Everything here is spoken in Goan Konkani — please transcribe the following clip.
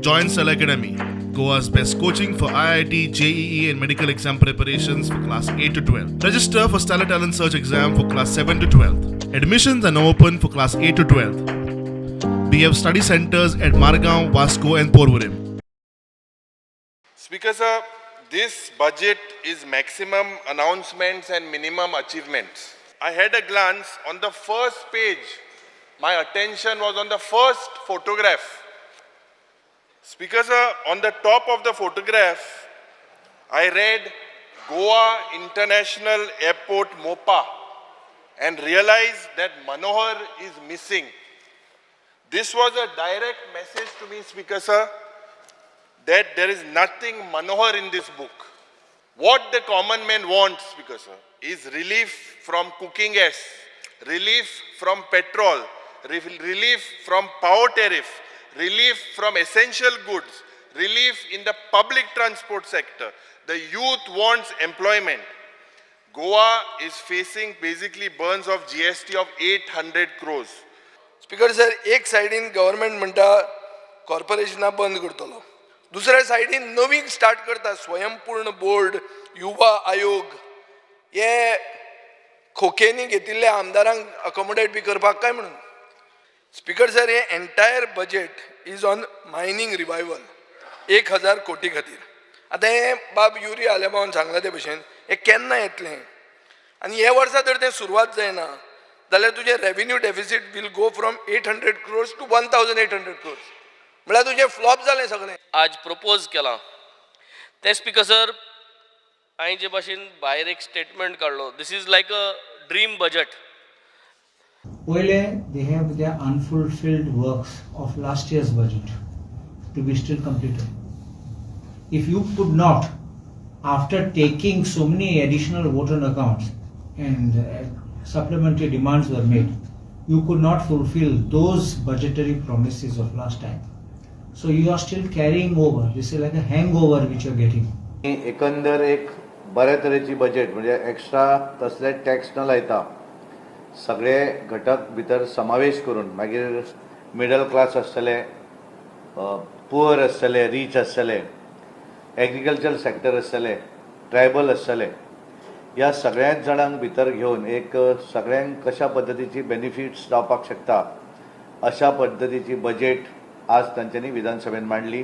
Join Stellar Academy, Goa's best coaching for IIT, JEE, and medical exam preparations for class 8 to 12. Register for Stellar Talent Search exam for class 7 to 12. Admissions are now open for class 8 to 12. We have study centers at Margao, Vasco, and Porvorim. Speaker sir, this budget is maximum announcements and minimum achievements. I had a glance on the first page. My attention was on the first photograph. Speaker sir, on the top of the photograph, I read Goa International Airport Mopa and realized that Manohar is missing. This was a direct message to me, Speaker sir, that there is nothing Manohar in this book. What the common man wants, Speaker sir, is relief from cooking gas, relief from petrol, relief from power tariff, relief from essential goods, relief in the public transport sector. The youth wants employment. Goa is facing basically burns of GST of 800 crores. Speaker sir, एक सायडीन गव्हर्मेंट म्हणटा कॉर्पोरेशनां बंद करतलो, दुसऱ्या सायडीन नवीन स्टार्ट करता स्वयंपूर्ण बोर्ड, युवा आयोग. हे खोकेनी घेतिल्ले आमदारांक अकोमोडेट बी करपाक काय म्हणून? स्पीकर सर, हे entire budget is on mining revival 1000 कोटी खातीर. आतां हें बाब युरी आलेमांवान सांगलां ते भशेन हें केन्ना येतलें? आनी हे वर्सा जर तें सुरवात जायना जाल्यार तुजें revenue deficit will go from 800 crores to 1800 crores, म्हळ्यार तुजें फ्लॉप जालें सगळें. आज प्रपोज केलां तें, स्पीकर सर, हांवें जे भाशेन भायर एक स्टेटमेंट काडलो, this is like a dream budget. पयले, they have their unfulfilled works of last year's budget to be still completed. If you could not, after taking so many additional vote on accounts and supplementary demands were made, you could not fulfill those budgetary promises of last time. So you are still carrying over. This is like a hangover which you are getting. एकंदर एक बऱ्या तरेची बजेट, म्हणजे एक्स्ट्रा कसले टॅक्स न लायता सगळे घटक भितर समावेश करून, मागीर मिडल क्लास आसतले, पुअर आसतले, रीच आसतले, एग्रीकल्चर सेक्टर आसतले, ट्रायबल आसतले, ह्या सगळ्याच जाणांक भितर घेवन एक सगळ्यांक कशा पद्दतीची बेनिफिट्स जावपाक शकता अशा पद्दतीची बजेट आज तांच्यांनी विधानसभेन मांडली.